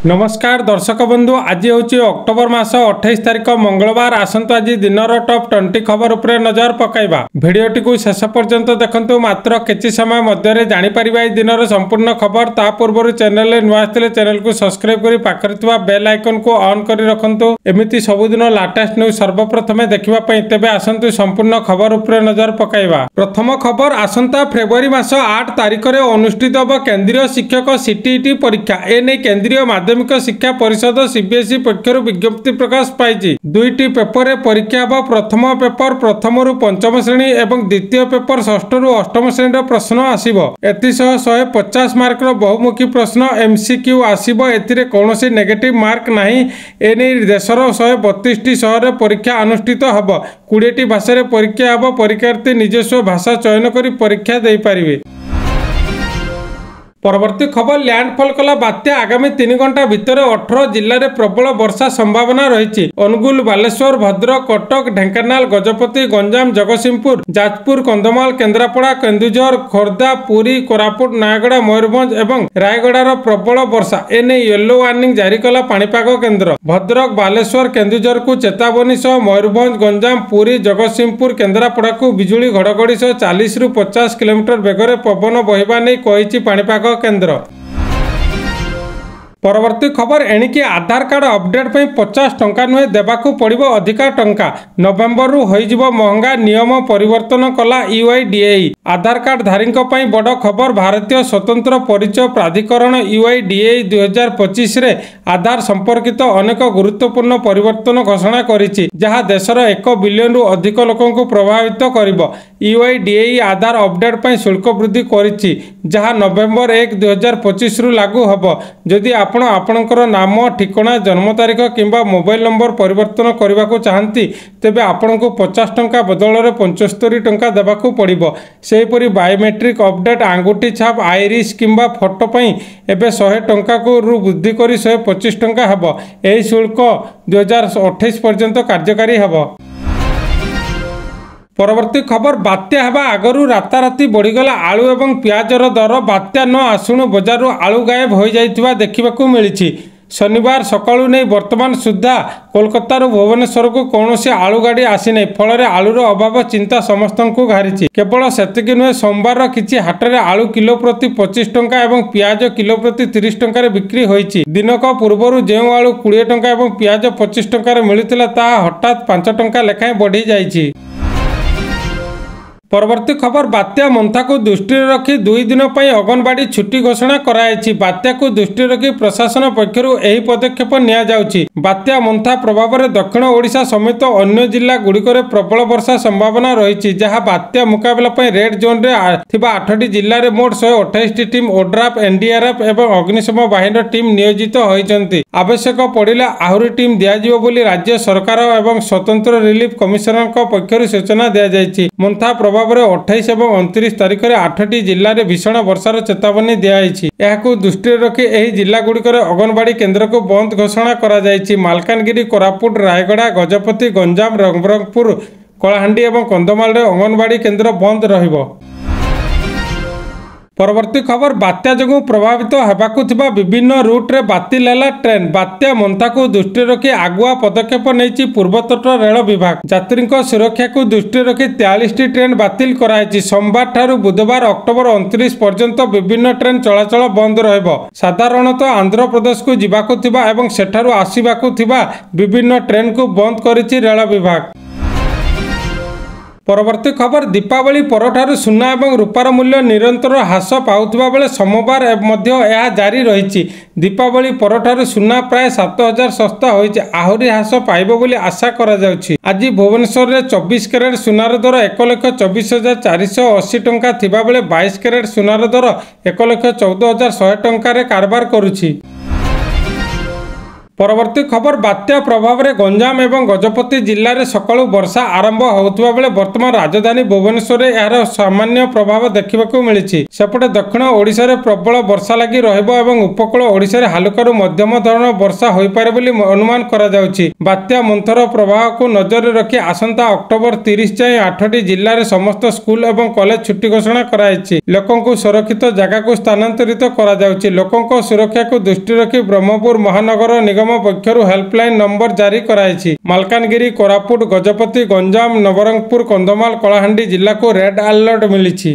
ନମସ୍କାର ଦର୍ଶକ ବନ୍ଧୁ, ଆଜି ହେଉଛି ଅକ୍ଟୋବର ମାସ 28 ତାରିଖ ମଙ୍ଗଳବାର। ଆସନ୍ତୁ ଆଜି ଦିନର ଟପ୍ 20 ଖବର ଉପରେ ନଜର ପକାଇବା। ଭିଡ଼ିଓଟିକୁ ଶେଷ ପର୍ଯ୍ୟନ୍ତ ଦେଖନ୍ତୁ, ମାତ୍ର କିଛି ସମୟ ମଧ୍ୟରେ ଜାଣିପାରିବା ଏହି ଦିନର ସମ୍ପୂର୍ଣ୍ଣ ଖବର। ତା ପୂର୍ବରୁ ଚ୍ୟାନେଲରେ ନୂଆ ଆସିଥିଲେ ଚ୍ୟାନେଲକୁ ସବସ୍କ୍ରାଇବ୍ କରି ପାଖରେ ଥିବା ବେଲ୍ ଆଇକନକୁ ଅନ୍ କରି ରଖନ୍ତୁ, ଏମିତି ସବୁଦିନ ଲାଟେଷ୍ଟ ନ୍ୟୁଜ୍ ସର୍ବପ୍ରଥମେ ଦେଖିବା ପାଇଁ। ତେବେ ଆସନ୍ତୁ ସମ୍ପୂର୍ଣ୍ଣ ଖବର ଉପରେ ନଜର ପକାଇବା। ପ୍ରଥମ ଖବର, ଆସନ୍ତା ଫେବୃଆରୀ ମାସ 8 ତାରିଖରେ ଅନୁଷ୍ଠିତ ହେବ କେନ୍ଦ୍ରୀୟ ଶିକ୍ଷକ ସିଟିଇଟି ପରୀକ୍ଷା। ଏନେଇ କେନ୍ଦ୍ରୀୟ ମାଧ୍ୟମିକ ଶିକ୍ଷା ପରିଷଦ ସିବିଏସ୍ଇ ପକ୍ଷରୁ ବିଜ୍ଞପ୍ତି ପ୍ରକାଶ ପାଇଛି। ଦୁଇଟି ପେପରରେ ପରୀକ୍ଷା ହେବ। ପ୍ରଥମ ପେପର ପ୍ରଥମରୁ ପଞ୍ଚମ ଶ୍ରେଣୀ ଏବଂ ଦ୍ୱିତୀୟ ପେପର ଷଷ୍ଠରୁ ଅଷ୍ଟମ ଶ୍ରେଣୀର ପ୍ରଶ୍ନ ଆସିବ। ଏଥିସହ 150 ମାର୍କର ବହୁମୁଖୀ ପ୍ରଶ୍ନ ଏମସିକ୍ୟୁ ଆସିବ। ଏଥିରେ କୌଣସି ନେଗେଟିଭ ମାର୍କ ନାହିଁ। ଏନେଇ ଦେଶର 132ଟି ସହରରେ ପରୀକ୍ଷା ଅନୁଷ୍ଠିତ ହେବ। 20ଟି ଭାଷାରେ ପରୀକ୍ଷା ହେବ। ପରୀକ୍ଷାର୍ଥୀ ନିଜସ୍ୱ ଭାଷା ଚୟନ କରି ପରୀକ୍ଷା ଦେଇପାରିବେ। ପରବର୍ତ୍ତୀ ଖବର, ଲ୍ୟାଣ୍ଡଫଲ୍ କଲା ବାତ୍ୟା। ଆଗାମୀ 3 ଘଣ୍ଟା ଭିତରେ 18 ଜିଲ୍ଲାରେ ପ୍ରବଳ ବର୍ଷା ସମ୍ଭାବନା ରହିଛି। ଅନୁଗୁଳ, ବାଲେଶ୍ୱର, ଭଦ୍ରକ, କଟକ, ଢେଙ୍କାନାଳ, ଗଜପତି, ଗଞ୍ଜାମ, ଜଗତସିଂହପୁର, ଯାଜପୁର, କନ୍ଧମାଳ, କେନ୍ଦ୍ରାପଡ଼ା, କେନ୍ଦୁଝର, ଖୋର୍ଦ୍ଧା, ପୁରୀ, କୋରାପୁଟ, ନୟାଗଡ଼, ମୟୂରଭଞ୍ଜ ଏବଂ ରାୟଗଡ଼ାର ପ୍ରବଳ ବର୍ଷା। ଏନେଇ ୟେଲୋ ୱାର୍ଣ୍ଣିଂ ଜାରି କଲା ପାଣିପାଗ କେନ୍ଦ୍ର। ଭଦ୍ରକ, ବାଲେଶ୍ୱର, କେନ୍ଦୁଝରକୁ ଚେତାବନୀ ସହ ମୟୂରଭଞ୍ଜ, ଗଞ୍ଜାମ, ପୁରୀ, ଜଗତସିଂହପୁର, କେନ୍ଦ୍ରାପଡ଼ାକୁ ବିଜୁଳି ଘଡ଼ଘଡ଼ି ସହ 40ରୁ 50 କିଲୋମିଟର ବେଗରେ ପବନ ବହିବା ନେଇ କହିଛି ପାଣିପାଗ କେନ୍ଦ୍ର। ପରବର୍ତ୍ତୀ ଖବର, ଏଣିକି ଆଧାର କାର୍ଡ ଅପଡେଟ୍ ପାଇଁ 50 ଟଙ୍କା ନୁହେଁ, ଦେବାକୁ ପଡ଼ିବ ଅଧିକା ଟଙ୍କା। ନଭେମ୍ବରରୁ ହୋଇଯିବ ମହଙ୍ଗା, ନିୟମ ପରିବର୍ତ୍ତନ କଲା ୟୁଆଇଡିଏଆଇ। ଆଧାର କାର୍ଡଧାରୀଙ୍କ ପାଇଁ ବଡ଼ ଖବର। ଭାରତୀୟ ସ୍ୱତନ୍ତ୍ର ପରିଚୟ ପ୍ରାଧିକରଣ ୟୁଆଇଡିଏଆଇ 2025ରେ ଆଧାର ସମ୍ପର୍କିତ ଅନେକ ଗୁରୁତ୍ୱପୂର୍ଣ୍ଣ ପରିବର୍ତ୍ତନ ଘୋଷଣା କରିଛି, ଯାହା ଦେଶର 1 ବିଲିୟନରୁ ଅଧିକ ଲୋକଙ୍କୁ ପ୍ରଭାବିତ କରିବ। ୟୁଆଇଡିଏଆଇ ଆଧାର ଅପଡେଟ୍ ପାଇଁ ଶୁଳ୍କ ବୃଦ୍ଧି କରିଛି, ଯାହା ନଭେମ୍ବର 1, 2025ରୁ ଲାଗୁ ହେବ। ଯଦି ଆପଣ ଆପଣଙ୍କର ନାମ, ଠିକଣା, ଜନ୍ମ ତାରିଖ କିମ୍ବା ମୋବାଇଲ ନମ୍ବର ପରିବର୍ତ୍ତନ କରିବାକୁ ଚାହାନ୍ତି, ତେବେ ଆପଣଙ୍କୁ 50 ଟଙ୍କା ବଦଳରେ 75 ଟଙ୍କା ଦେବାକୁ ପଡ଼ିବ। ସେହିପରି ବାୟୋମେଟ୍ରିକ୍ ଅପଡେଟ୍, ଆଙ୍ଗୁଠି ଛାପ, ଆଇରିସ୍ କିମ୍ବା ଫଟୋ ପାଇଁ ଏବେ 100 ଟଙ୍କାକୁ ରୁ ବୃଦ୍ଧି କରି 125 ଟଙ୍କା ହେବ। ଏହି ଶୁଳ୍କ 2028 ପର୍ଯ୍ୟନ୍ତ କାର୍ଯ୍ୟକାରୀ ହେବ। ପରବର୍ତ୍ତୀ ଖବର, ବାତ୍ୟା ହେବା ଆଗରୁ ରାତାରାତି ବଢ଼ିଗଲା ଆଳୁ ଏବଂ ପିଆଜର ଦର। ବାତ୍ୟା ନ ଆସୁଣୁ ବଜାରରୁ ଆଳୁ ଗାୟବ ହୋଇଯାଇଥିବା ଦେଖିବାକୁ ମିଳିଛି। ଶନିବାର ସକାଳୁ ନେଇ ବର୍ତ୍ତମାନ ସୁଦ୍ଧା କୋଲକାତାରୁ ଭୁବନେଶ୍ୱରକୁ କୌଣସି ଆଳୁ ଗାଡ଼ି ଆସିନାହିଁ। ଫଳରେ ଆଳୁର ଅଭାବ ଚିନ୍ତା ସମସ୍ତଙ୍କୁ ଘାରିଛି। କେବଳ ସେତିକି ନୁହେଁ, ସୋମବାରର କିଛି ହାଟରେ ଆଳୁ କିଲୋ ପ୍ରତି 25 ଟଙ୍କା ଏବଂ ପିଆଜ କିଲୋ ପ୍ରତି 30 ଟଙ୍କାରେ ବିକ୍ରି ହୋଇଛି। ଦିନକ ପୂର୍ବରୁ ଯେଉଁ ଆଳୁ 20 ଟଙ୍କା ଏବଂ ପିଆଜ 25 ଟଙ୍କାରେ ମିଳୁଥିଲା, ତାହା ହଠାତ୍ 5 ଟଙ୍କା ଲେଖାଏଁ ବଢ଼ିଯାଇଛି। ପରବର୍ତ୍ତୀ ଖବର, ବାତ୍ୟା ମନ୍ଥାକୁ ଦୃଷ୍ଟିରେ ରଖି 2 ଦିନ ପାଇଁ ଅଙ୍ଗନବାଡ଼ି ଛୁଟି ଘୋଷଣା କରାଯାଇଛି। ବାତ୍ୟାକୁ ଦୃଷ୍ଟିରେ ରଖି ପ୍ରଶାସନ ପକ୍ଷରୁ ଏହି ପଦକ୍ଷେପ ନିଆଯାଉଛି। ବାତ୍ୟା ମନ୍ଥା ପ୍ରଭାବରେ ଦକ୍ଷିଣ ଓଡ଼ିଶା ସମେତ ଅନ୍ୟ ଜିଲ୍ଲା ଗୁଡ଼ିକରେ ପ୍ରବଳ ବର୍ଷା ସମ୍ଭାବନା ରହିଛି, ଯାହା ବାତ୍ୟା ମୁକାବିଲା ପାଇଁ ରେଡ୍ ଜୋନ୍ରେ ଥିବା 8ଟି ଜିଲ୍ଲାରେ ମୋଟ 128ଟି ଟିମ୍ ଓଡ୍ରାଫ୍, ଏନ୍ଡିଆର୍ଏଫ୍ ଏବଂ ଅଗ୍ନିଶମ ବାହିନୀର ଟିମ୍ ନିୟୋଜିତ ହୋଇଛନ୍ତି। ଆବଶ୍ୟକ ପଡ଼ିଲେ ଆହୁରି ଟିମ୍ ଦିଆଯିବ ବୋଲି ରାଜ୍ୟ ସରକାର ଏବଂ ସ୍ୱତନ୍ତ୍ର ରିଲିଫ କମିଶନରଙ୍କ ପକ୍ଷରୁ ସୂଚନା ଦିଆଯାଇଛି। ମନ୍ଥା ପ୍ରଭାବରେ 28 ଏବଂ 29 ତାରିଖରେ 8ଟି ଜିଲ୍ଲାରେ ଭୀଷଣ ବର୍ଷାର ଚେତାବନୀ ଦିଆଯାଇଛି। ଏହାକୁ ଦୃଷ୍ଟିରେ ରଖି ଏହି ଜିଲ୍ଲାଗୁଡ଼ିକରେ ଅଙ୍ଗନବାଡ଼ି କେନ୍ଦ୍ରକୁ ବନ୍ଦ ଘୋଷଣା କରାଯାଇଛି। ମାଲକାନଗିରି, କୋରାପୁଟ, ରାୟଗଡ଼ା, ଗଜପତି, ଗଞ୍ଜାମ, ନବରଙ୍ଗପୁର, କଳାହାଣ୍ଡି ଏବଂ କନ୍ଧମାଳରେ ଅଙ୍ଗନବାଡ଼ି କେନ୍ଦ୍ର ବନ୍ଦ ରହିବ। ପରବର୍ତ୍ତୀ ଖବର, ବାତ୍ୟା ଯୋଗୁଁ ପ୍ରଭାବିତ ହେବାକୁ ଥିବା ବିଭିନ୍ନ ରୁଟ୍ରେ ବାତିଲ ହେଲା ଟ୍ରେନ୍। ବାତ୍ୟା ମନ୍ଥାକୁ ଦୃଷ୍ଟିରେ ରଖି ଆଗୁଆ ପଦକ୍ଷେପ ନେଇଛି ପୂର୍ବତଟ ରେଳ ବିଭାଗ। ଯାତ୍ରୀଙ୍କ ସୁରକ୍ଷାକୁ ଦୃଷ୍ଟିରେ ରଖି 43ଟି ଟ୍ରେନ୍ ବାତିଲ କରାଯାଇଛି। ସୋମବାର ଠାରୁ ବୁଧବାର ଅକ୍ଟୋବର 29 ପର୍ଯ୍ୟନ୍ତ ବିଭିନ୍ନ ଟ୍ରେନ୍ ଚଳାଚଳ ବନ୍ଦ ରହିବ। ସାଧାରଣତଃ ଆନ୍ଧ୍ରପ୍ରଦେଶକୁ ଯିବାକୁ ଥିବା ଏବଂ ସେଠାରୁ ଆସିବାକୁ ଥିବା ବିଭିନ୍ନ ଟ୍ରେନ୍କୁ ବନ୍ଦ କରିଛି ରେଳ ବିଭାଗ। ପରବର୍ତ୍ତୀ ଖବର, ଦୀପାବଳି ପରଠାରୁ ସୁନା ଏବଂ ରୂପାର ମୂଲ୍ୟ ନିରନ୍ତର ହ୍ରାସ ପାଉଥିବା ବେଳେ ସୋମବାର ମଧ୍ୟ ଏହା ଜାରି ରହିଛି। ଦୀପାବଳି ପରଠାରୁ ସୁନା ପ୍ରାୟ 7000 ଶସ୍ତା ହୋଇଛି, ଆହୁରି ହ୍ରାସ ପାଇବ ବୋଲି ଆଶା କରାଯାଉଛି। ଆଜି ଭୁବନେଶ୍ୱରରେ 24 କ୍ୟାରେଟ୍ ସୁନାର ଦର 1,24,480 ଟଙ୍କା ଥିବାବେଳେ 22 କ୍ୟାରେଟ୍ ସୁନାର ଦର 1,14,100 ଟଙ୍କାରେ କାରବାର କରୁଛି। ପରବର୍ତ୍ତୀ ଖବର, ବାତ୍ୟା ପ୍ରଭାବରେ ଗଞ୍ଜାମ ଏବଂ ଗଜପତି ଜିଲ୍ଲାରେ ସକାଳୁ ବର୍ଷା ଆରମ୍ଭ ହେଉଥିବା ବେଳେ ବର୍ତ୍ତମାନ ରାଜଧାନୀ ଭୁବନେଶ୍ୱରରେ ଏହାର ସାମାନ୍ୟ ପ୍ରଭାବ ଦେଖିବାକୁ ମିଳିଛି। ସେପଟେ ଦକ୍ଷିଣ ଓଡ଼ିଶାରେ ପ୍ରବଳ ବର୍ଷା ଲାଗି ରହିବ ଏବଂ ଉପକୂଳ ଓଡ଼ିଶାରେ ହାଲୁକାରୁ ମଧ୍ୟମ ଧରଣର ବର୍ଷା ହୋଇପାରେ ବୋଲି ଅନୁମାନ କରାଯାଉଛି। ବାତ୍ୟା ମନ୍ଥର ପ୍ରଭାବକୁ ନଜରରେ ରଖି ଆସନ୍ତା ଅକ୍ଟୋବର 30 ଯାଏଁ 8ଟି ଜିଲ୍ଲାରେ ସମସ୍ତ ସ୍କୁଲ ଏବଂ କଲେଜ ଛୁଟି ଘୋଷଣା କରାଯାଇଛି। ଲୋକଙ୍କୁ ସୁରକ୍ଷିତ ଜାଗାକୁ ସ୍ଥାନାନ୍ତରିତ କରାଯାଉଛି। ଲୋକଙ୍କ ସୁରକ୍ଷାକୁ ଦୃଷ୍ଟିରେ ରଖି ବ୍ରହ୍ମପୁର ମହାନଗର ନିଗମ ପକ୍ଷରୁ ହେଲ୍ପଲାଇନ ନମ୍ବର ଜାରି କରାଯାଇଛି। ମାଲକାନଗିରି, କୋରାପୁଟ, ଗଜପତି, ଗଞ୍ଜାମ, ନବରଙ୍ଗପୁର, କନ୍ଧମାଳ, କଳାହାଣ୍ଡି ଜିଲ୍ଲାକୁ ରେଡ୍ ଆଲର୍ଟ ମିଳିଛି।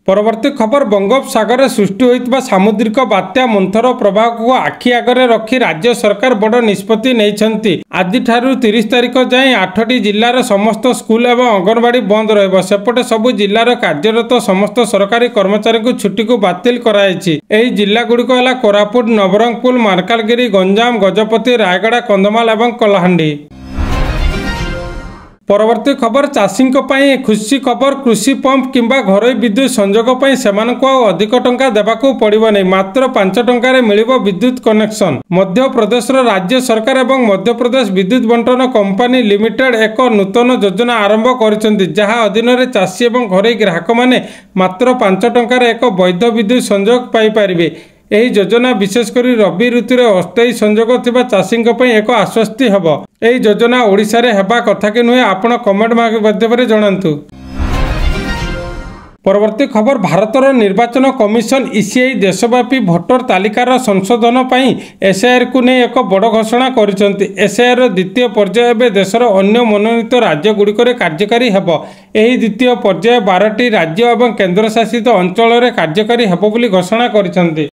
ପରବର୍ତ୍ତୀ ଖବର, ବଙ୍ଗୋପସାଗରରେ ସୃଷ୍ଟି ହୋଇଥିବା ସାମୁଦ୍ରିକ ବାତ୍ୟା ମନ୍ଥର ପ୍ରଭାବକୁ ଆଖି ଆଗରେ ରଖି ରାଜ୍ୟ ସରକାର ବଡ଼ ନିଷ୍ପତ୍ତି ନେଇଛନ୍ତି। ଆଜିଠାରୁ 30 ତାରିଖ ଯାଏଁ 8ଟି ଜିଲ୍ଲାର ସମସ୍ତ ସ୍କୁଲ ଏବଂ ଅଙ୍ଗନବାଡ଼ି ବନ୍ଦ ରହିବ। ସେପଟେ ସବୁ ଜିଲ୍ଲାର କାର୍ଯ୍ୟରତ ସମସ୍ତ ସରକାରୀ କର୍ମଚାରୀଙ୍କୁ ଛୁଟିକୁ ବାତିଲ କରାଯାଇଛି। ଏହି ଜିଲ୍ଲାଗୁଡ଼ିକ ହେଲା କୋରାପୁଟ, ନବରଙ୍ଗପୁର, ମାଲକାନଗିରି, ଗଞ୍ଜାମ, ଗଜପତି, ରାୟଗଡ଼ା, କନ୍ଧମାଳ ଏବଂ କଳାହାଣ୍ଡି। ପରବର୍ତ୍ତୀ ଖବର, ଚାଷୀଙ୍କ ପାଇଁ ଖୁସି ଖବର। କୃଷି ପମ୍ପ କିମ୍ବା ଘରୋଇ ବିଦ୍ୟୁତ ସଂଯୋଗ ପାଇଁ ସେମାନଙ୍କୁ ଆଉ ଅଧିକ ଟଙ୍କା ଦେବାକୁ ପଡ଼ିବ ନାହିଁ, ମାତ୍ର 5 ଟଙ୍କାରେ ମିଳିବ ବିଦ୍ୟୁତ କନେକ୍ସନ। ମଧ୍ୟପ୍ରଦେଶର ରାଜ୍ୟ ସରକାର ଏବଂ ମଧ୍ୟପ୍ରଦେଶ ବିଦ୍ୟୁତ ବଣ୍ଟନ କମ୍ପାନୀ ଲିମିଟେଡ୍ ଏକ ନୂତନ ଯୋଜନା ଆରମ୍ଭ କରିଛନ୍ତି, ଯାହା ଅଧୀନରେ ଚାଷୀ ଏବଂ ଘରୋଇ ଗ୍ରାହକମାନେ ମାତ୍ର 5 ଟଙ୍କାରେ ଏକ ବୈଧ ବିଦ୍ୟୁତ ସଂଯୋଗ ପାଇପାରିବେ। ଏହି ଯୋଜନା ବିଶେଷ କରି ରବି ଋତୁରେ ଅସ୍ଥାୟୀ ସଂଯୋଗ ଥିବା ଚାଷୀଙ୍କ ପାଇଁ ଏକ ଆଶ୍ୱସ୍ତି ହେବ। ଏହି ଯୋଜନା ଓଡ଼ିଶାରେ ହେବା କଥା କି ନୁହେଁ, ଆପଣ କମେଣ୍ଟ ମାଧ୍ୟମରେ ଜଣାନ୍ତୁ। ପରବର୍ତ୍ତୀ ଖବର, ଭାରତର ନିର୍ବାଚନ କମିଶନ ଇସିଆଇ ଦେଶବ୍ୟାପୀ ଭୋଟର ତାଲିକାର ସଂଶୋଧନ ପାଇଁ ଏସ୍ଆଇଆର୍କୁ ନେଇ ଏକ ବଡ଼ ଘୋଷଣା କରିଛନ୍ତି। ଏସ୍ଆଇଆର୍ର ଦ୍ୱିତୀୟ ପର୍ଯ୍ୟାୟ ଏବେ ଦେଶର ଅନ୍ୟ ମନୋନୀତ ରାଜ୍ୟଗୁଡ଼ିକରେ କାର୍ଯ୍ୟକାରୀ ହେବ। ଏହି ଦ୍ୱିତୀୟ ପର୍ଯ୍ୟାୟ 12ଟି ରାଜ୍ୟ ଏବଂ କେନ୍ଦ୍ରଶାସିତ ଅଞ୍ଚଳରେ କାର୍ଯ୍ୟକାରୀ ହେବ ବୋଲି ଘୋଷଣା କରିଛନ୍ତି।